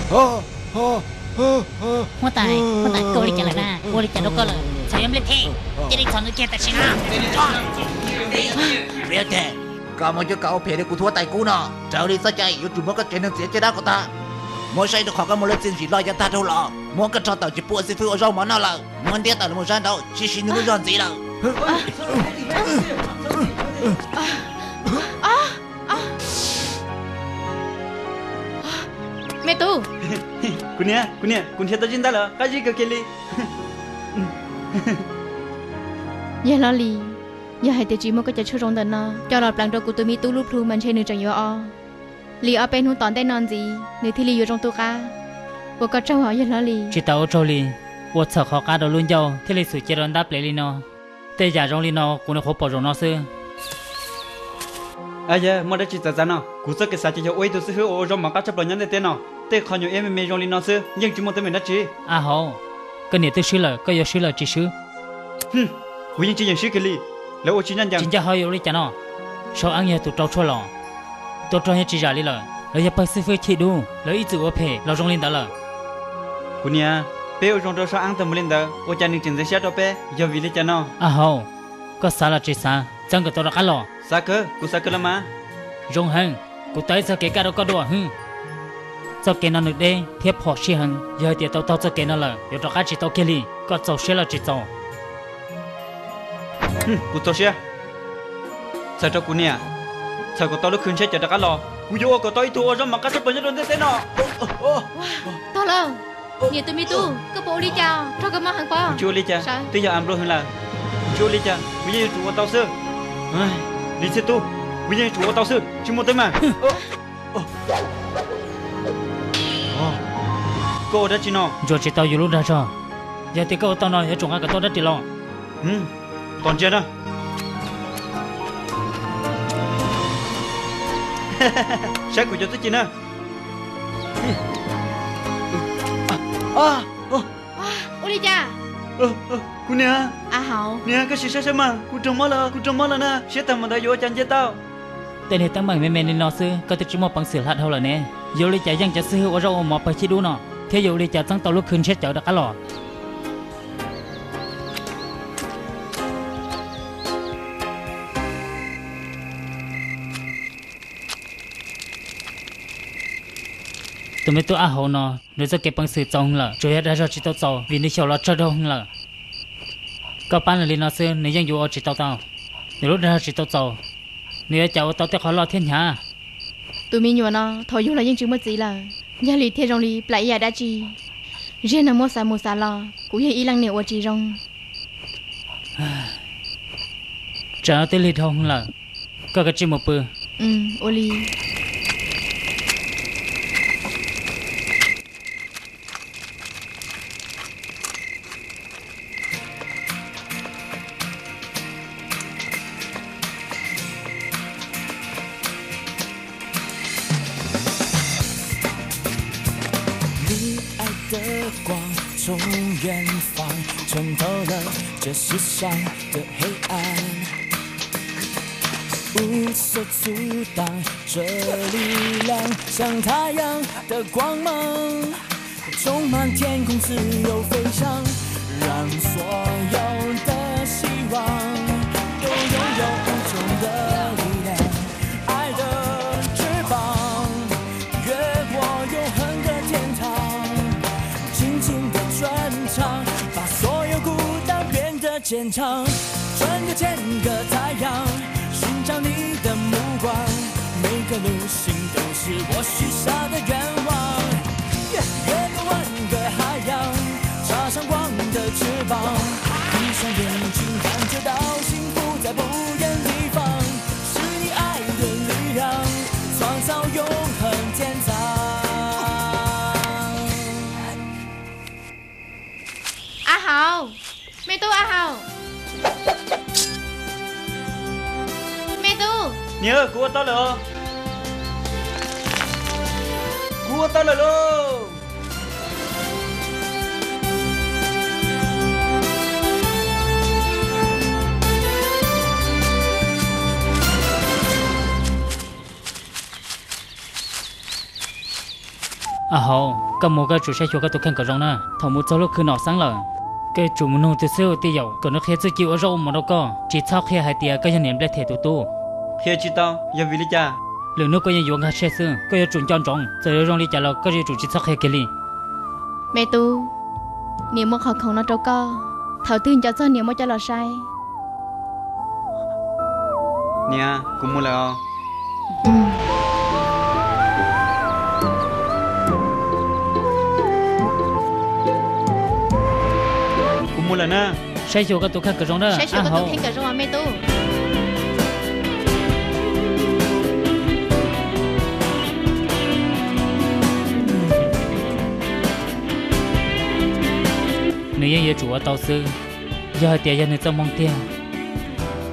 Huab tais, huab tais, koj ua li cas lawm na? Ua li cas rau koj lawm? Txhom yuav nplej theb, cia li txhom nws kiag tam sim no. Koj muaj cuab kav ua phem li kuv tus huab tais kub no. Raws li txoj cai yuav tsum muab koj tsev neeg txiav caj dab kom tag. Muab saib rau qhov koj muaj lub txiaj ntsim loj yav tag dhau los, muab koj rho tawm tsis pub ua xib fwb ua zaub mov noj lawm, muab ntiab tawm los mus sab nraud, tsis siv nws lub zog ntxiv lawm. Me tub. Kuv niam, kuv niam, kuv nrhiav tau zib ntab lawm, qab zib kawg kiag li. Yawg Hlob Lis, yog hais tias tsis muaj koj cov tshuaj zoo ntawm no coj los pleev rau kuv tus me tub lub plhu mas ntshe nws tseem yuav o li ob peb hnub tom ntej no ntxiv nws thiaj li yuav zoo tu qab. Ua koj tsaug os yawg Hlob Lis. Tsis tas ua tsaug li, ua txhawm qhov qab rau lub ncauj thiaj li xum cia rau ntab plev li no. Tej yam zoo li no kuv nyuam qhuav pom zaum no xwb. Yawg, muaj dab tsi txawv txav no? Kuv txoj kev xav ces yog ua ib tug xib fwb uas ua zaub mov qab tshaj plaws nyob ntiaj teb no. Tej qho nyuam iab me me zoo li no xwb yeej tsis muaj teeb meem dab tsi. A hauv, koj niam twb swb lawm, koj yuav swb los tsis swb? Kuv yeej tsis yeem swb kiag li. Lawv ua tsis ncaj ncees. Tsis ncaj hov yuav ua li cas no? Sab Eeb yog tus rau tshuaj los, tua rog yeej tsis zam li lawm. Lawv yog pawg xib fwb chij dub, lawv ib txwm ua phem los zoo li ntawd lawm. Kuv niam, peb ua zoo rau Sab Eeb tag mus li ntawd, ua cas nws tseem ntxeev siab rau peb, yog vim li cas no? A hauv, koj xav los tsis xav, txeeb kom tau rov qab los. Xav kawg, kuv xav kawg los mas. Zoo heev, kuv tau ib txoj kev kaj rau koj dua hwb. Txoj kev no nws deb thiab phom sij heev, yog hais tias tau taug txoj kev no lawm yuav rov qab tsis tau kiag li. Koj txaus siab los tsis txaus? Kuv txaus siab. Txhawm rau kuv niam, txhawm kom tau lub khw ntshiab cawv rov qab los, kuv yuav ua kom tau ib tug ua zaub mov qab tshaj plaws nyob rau ntiaj teb no. Tog lawm, niam tus me tub, koj puas ua li cas? Raug kab mob heev pob? Kuv tsis ua li cas, twb yog av nplua heev lawm. Kuv tsis ua li cas, kuv yeej yuav tsum ua tau xwb. Lis Txhiaj Tub, kuv yeej yuav tsum ua tau xwb, tsis muaj teeb meem. Koj ua dab tsi no? Ntsuas tsis tau yus lub dag zog. Yog tias koj ua tau no yuav tsum nqa kom tau rab riam los. Tos ntsia na. Saib kuv cov txuj ci na. Ua li cas? Kuv niam. A hauv, niam, koj sim saib saib mas, kuv raug mob lawm, kuv raug mob lawm na, siab tag mus ntawd yuav ua cas nce tau. Tej niag teeb meem me me li no xwb koj twb tsis muaj peev xwm hla dhau lawm ne. Yuav ua li cas yeej cov xib hwb ua zaub ua mov pawg chij dub no, thiab yuav ua li cas txeeb tau lub khw ntshiab cawv rov qab los. Tus me tub ab hauv no, nws txoj kev peev xwm txaus heev lawm, tsuas yog dag zog tsis tau txaus vim nws xyaum los tsawg dhau heev lawm. Koj pab nws li no xwb nws yeej yuav ua tsis tau tau. Nws lub dag zog tsis tau txaus, nws yuav cas ua tau tej qhov loj thiab hnyav. Tus me nyuam no thaum yug los yeej tsis muaj txiv lawm, yog li thiaj zoo li plam ib yam dab tsi. Ziag no muab xav mus xav los kuv yog ib leej niam ua tsis zoo. Tsam no twb lig dhau heev lawm, koj kav tsij mus pw. Ua li. Lub 爱的光从远方穿透了这世上的黑暗，无所阻挡这力量，像太阳的光芒，充满天空，自由飞翔，让所有的希望都拥有无穷的力量。爱的翅膀越过永恒的天堂，轻轻地传唱，把所有孤单变得坚强。 穿过千个太阳，寻找你的目光，每个旅行都是我许下的愿望。越过万个海洋，插上光的翅膀，闭上眼睛，感觉到幸福在不远地方，是你爱的力量，创造永恒天堂。阿豪， Me tub, a hau, me tub. Niam, kuv ua tau lawm os. Kuv ua tau lawm lauj. A hau, Koj mus koj tsum saib xyuas koj tus kheej kom zoo na. Thaum mus txog lub khw nom xeeb lawm, koj yuav tsum mus nug tus xib hwb tij Yaum kom nws qhia txuj ci ua zaub ua mov rau koj, tsis txhob qhia hais tias koj yog niam Nplej Them tus tub. Qhia tsis tau, yog vim li cas? Lwm hnub koj yeej yuav nkag siab xwb, koj yuav tsum nco ntsoov, txawm yuav zoo li cas los koj yuav tsum tsis txhob qhia kiag li. Me tub, niam muab qhov khoom no rau koj, thaum twg nco txog niam muab coj los saib. Niam, kuv mus lawm os. Kuv mus lawm na. Saib xyuas koj tus kheej kom zoo na. Saib xyuas koj tus kheej kom zoo os me tub. Nws yeej yuav tsum ua tau xwb, yog hais tias yog nws txoj hmoo tiag.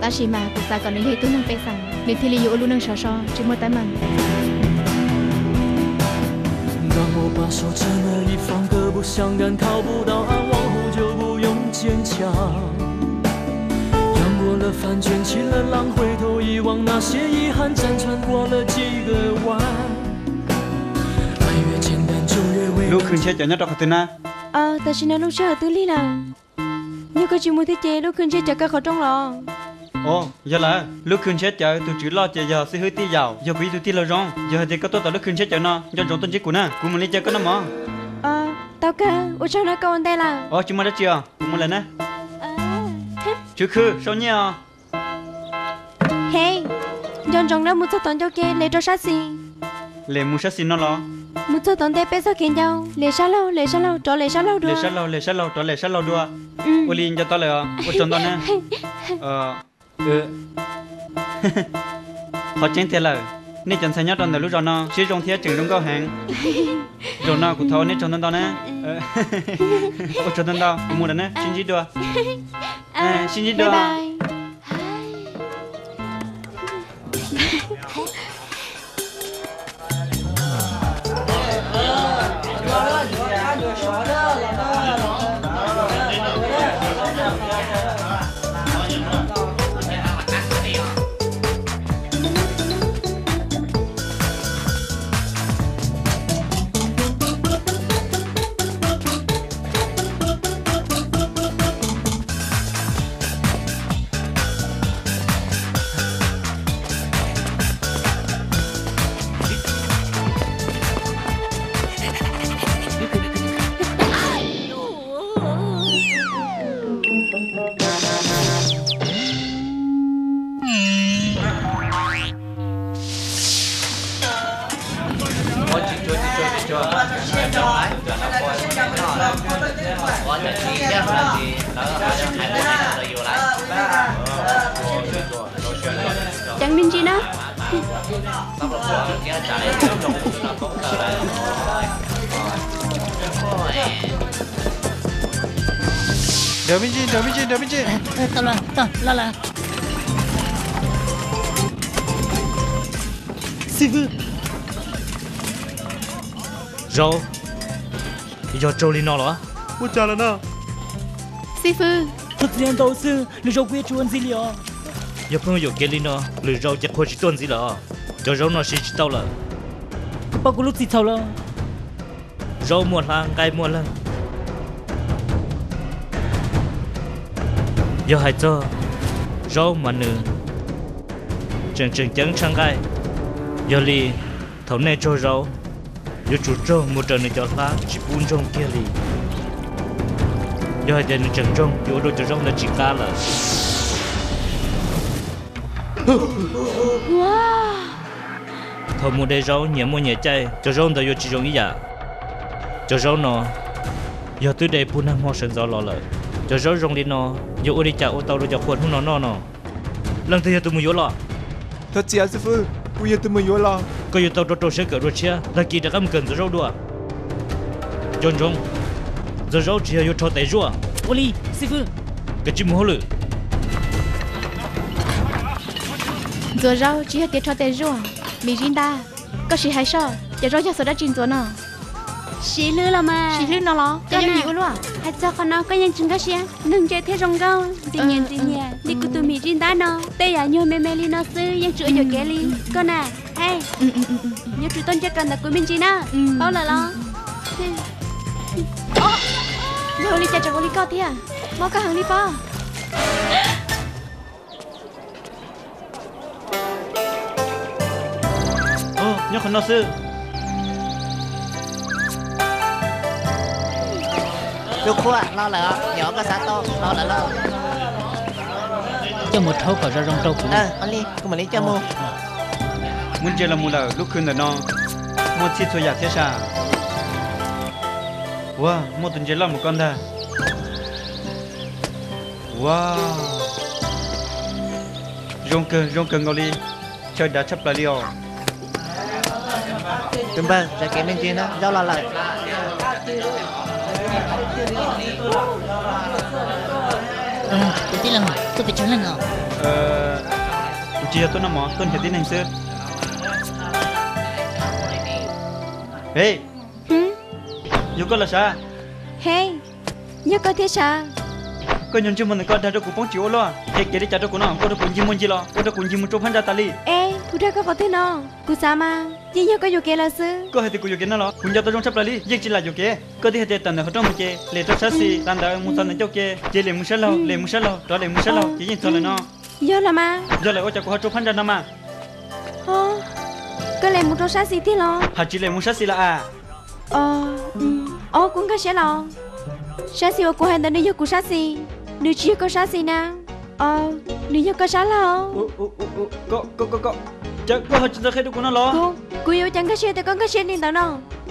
Tab sis mas kuv xav kom nws yog ib tug neeg pej xeem, nws thiaj li yuav ua lub neej sov so tsis muaj teeb meem. Lub khw ntshiab cawv nyob rau qhov twg na? Tam sim no lub sij hawm twb lig lawm. Yog koj tsis mus thiab ces lub khw ntshiab cawv kaw qhov rooj los. Os, yog lawm, lub khw ntshiab cawv tus tswv loj ces yog xib hwb Tij Yaum, yog kuv ib tug tij laug zoo. Yog hais tias koj tuaj tom lub khw ntshiab cawv no, nco ntsoov tuaj ntsib kuv na, kuv mus li cas koj noj mov. Tau kawg, ua tsaug na koj ua ntej lawm. Os, tsis muaj dab tsi os, kuv mus lawm na. Tswv khw, sau nyiaj os. He, nco ntsoov na, mus txog tom ncauj ke lem rau sab xis. Lem mus sab xis no los? Mus txog tom ntej peb txoj kev ncauj, lem sab laug, lem sab laug, rov lem sab laug dua. Lem sab laug, lem sab laug, rov lem sab laug dua. Ua li nco tau lawm os, ua tsaug ntau na. Qhov tseeb tiag lawm, nej cov ntxhais nyob rau ntawm lub zos no siab zoo thiab tseem zoo nkauj heev. Zaum no kuv thov ua nej tsaug ntau ntau na. Ua tsaug ntau ntau, kuv mus lawm na, sib ntsib dua. Sib ntsib dua. Ceev me ntsis na. Nrawm me ntsis, nrawm me ntsis, nrawm me ntsis. Xib fwb. Zaub, yog raug li no los? Ua cas lawm na? Xib fwb. Txhob txia ntau xwb, lwm zaus kuv yuav tsis ua ntxiv li os. Yog pheej yuam kev li no, lwm zaus ces qhua tsis tuaj ntxiv lawm os. Cov zaub no siv tsis tau lawm. Pab kuv lub txim txhaum lawm. Zaub muaj hlab nqaij muaj leeg. Yog hais txog zaub mas nws tseem tseem ceeb tshaj nqaij. Yog li thaum nej raug zaub, yuav tsum raug mus raws nws cov hlab tsis pub ntsoog kiag li. Yog hais tias nws tseem ntsoog yuav ua rau cov zaub ntawd tsis qab lawm. Thaum mus de zaub nyias muaj nyias caij, cov zaub ntawd yuav tsis zoo ib yam. Cov zaub no yog twb de puag nag hmo sawv ntxov los lawm. Cov zaub zoo li no yuav ua li cas ua tau rau cov qhua hnub no noj no? Leej twg yog tus mus yuav los? Thov txim xib fwb, kuv yog tus mus yuav los. Koj yuav tau rau rau siab kawm dua tshiab, lag kis rov qab mus kawm ntxuav zaub dua. Nco ntsoov, ntxuav zaub tsis yog yuav rho tes zuaj. Ua li, xib fwb. Koj cia li mus hauj lwm. Ntxuav zaub tsis yog tias rho tes zuaj. Mim Zib Ntab, koj sim hais soj, cov zaub yog xuas dab tsi ntxuav no? Siv hlwb los mas. Siv hlwb no los? Koj yeej ua luaj. Hais txog qhov no koj yeej tsis nkag siab, neeg ntse thiab zoo nkauj, ntxim nyiam ntxim nyiam li kuv tus Mim Zib Ntab no. Tej yam nyuag me me li no xwb yeej tsis ua yuam kev li. Koj na, hej, yuav tsum tuaj nrhiav kawm ntawm kuv me ntsis na, paub lawm los? Luag ua li cas tseem ua li koj thiab, mob koj heev li pob. Nyob qhov no xwb. Tus qhua los lawm, yog koj xav tau los lawm lauj. Coj mus rhaub kom zoo zoo rau kuv. Kuv mam li coj mus. Muaj ntses los mus lawm, lub khw ntawm no muaj txhij txhua yam thiab sas. Ua, muaj tus ntses loj mus koj ntag. Ua, zoo kawg zoo kawg nkaus li, chaw dav tshaj plaws li os. Tus npawg, txoj kev me ntsis no zaub los lawm. Kuv tij laug, tuaj pes tsawg leej os? Kuv tsis yog tuaj noj mov, tuaj nrhiav tib neeg xwb. He, yog koj los sav? He, yog koj thiab sav? Koj nyuag ntsej muag ntawm koj dag rau kuv poob tsis ua luaj, qhia kev li cas rau kuv no, ua rau kuv ncig muaj ncig los ua rau kuv ncig mus rau phab ntsa tas li. Es kuv dag koj qhov twg no? Kuv xav mas yeej yog koj yuam kev lawm xwb. Koj hais tias kuv yuam kev no los? Kuv nco tau zoo tshaj plaws li, yeej tsis lam yuam kev. Koj twb hais tias tawm ntawm qhov rooj mus ces lem rau sab xis, tas ntawd mus txog ntawm ncauj ke ces lem mus sab laug, lem mus sab laug, rov lem mus sab laug ces yeej txog lawm no. Yog los mas. Yog lawm ua cas kuv ho rau phab ntsa no mas? Koj lem mus rau sab xis tiag los? Hais tsis lem mus sab xis los as? Os, kuv nkag siab los. Sab xis uas kuv hais ntawd nws yog kuv sab xis, nws tsis yog koj sab xis na. Nws yog koj sab laug. Cas koj ho tsis ntxaws qhia rau kuv no los? Kuv yuav ua cas nkag siab tias koj nkag siab li ntawd no?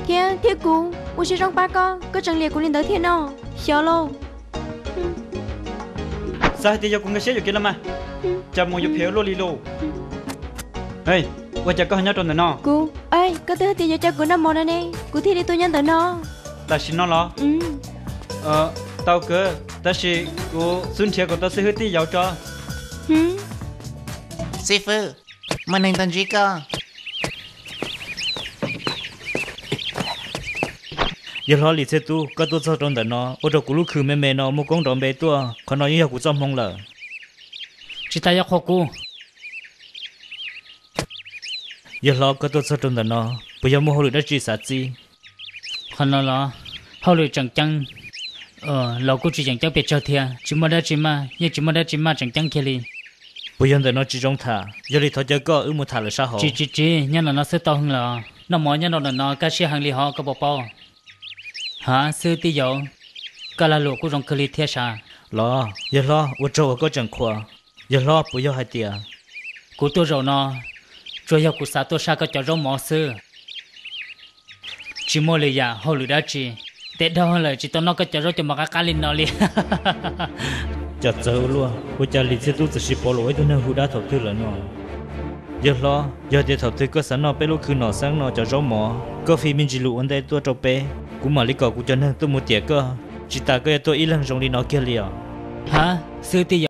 Thiab, thiab kuv ua siab zoo pab koj, koj tseem liam kuv li ntawd thiab no. Xyov lauj. Xav hais tias yog kuv nkag siab yuam kev los mas. Cas mus yuav phem ua luaj li lauj. Ua cas koj ho nyob rau ntawm no? Kuv, koj twb hais tias yuav coj kuv noj mov no ne, kuv thiaj li tuaj nyob ntawm no. Tam sim no los? Tau kawg, tab sis kuv xub nrhiav kom tau xib hwb tij Yauv tso. Xib fwb, muaj neeg tuaj ntsib koj. Yawg hlob Lis Txhiaj Tub, koj tuaj txog rau ntawm no ua rau kuv lub khw me me no muaj koob nrov npe tuaj, qhov no yeej yog kuv txoj hmoo lawm. Tsis tas yuav qhuas kuv. Yawg hlob, koj tuaj txog rau ntawm no puas yog muaj hauj lwm dab tsi xav txib? Qhov no los, hauj lwm tseem ceeb los kuj tsis tseem ceeb pes tsawg thiab, tsis muaj dab tsi maj, yeej tsis muaj dab tsi maj tseem ceeb kiag li. Puas yog ntawm no tsis zoo tham? Yog li thov caw koj wb mus tham lawm sab hauv. Tsis tsis tsis, nyob ntawm no xwb tau heev lawm. Noj mov nyob rau ntawm no kaj siab heev li hov, koj puas paub? Ha, xib hwb tij Yauv, koj lag luam kuj zoo kawg li thiab sas. Los, yawg hlob, ua tsaug uas koj tseem qhuas. Yawg hlob, puas yog hais tias kuv tuaj zaum no tsuas yog kuv xav tuaj saj koj cov zaub mov xwb? Tsis muaj lwm yam hauj lwm dab tsi, tes dhau lawm tsis tau noj koj cov zaub cov mov qab qab li no li. Cas txawv ua luaj, ua cas Lis Txhiaj Tub txawm sis pom los ua ib tug neeg hu dab thaum twg lawm no? Yawg hlob, yog tias thaum twg koj xav noj peb lub khw Nom Xeeb no cov zaub mov, koj fij me ntsis lus ua ntej tuaj rau peb, kuv mam li kom kuv cov neeg tuaj mus tiam koj, tsis tas koj yuav tuaj ib leeg zoo li no kiag li os. Ha, xib hwb tij Yauv.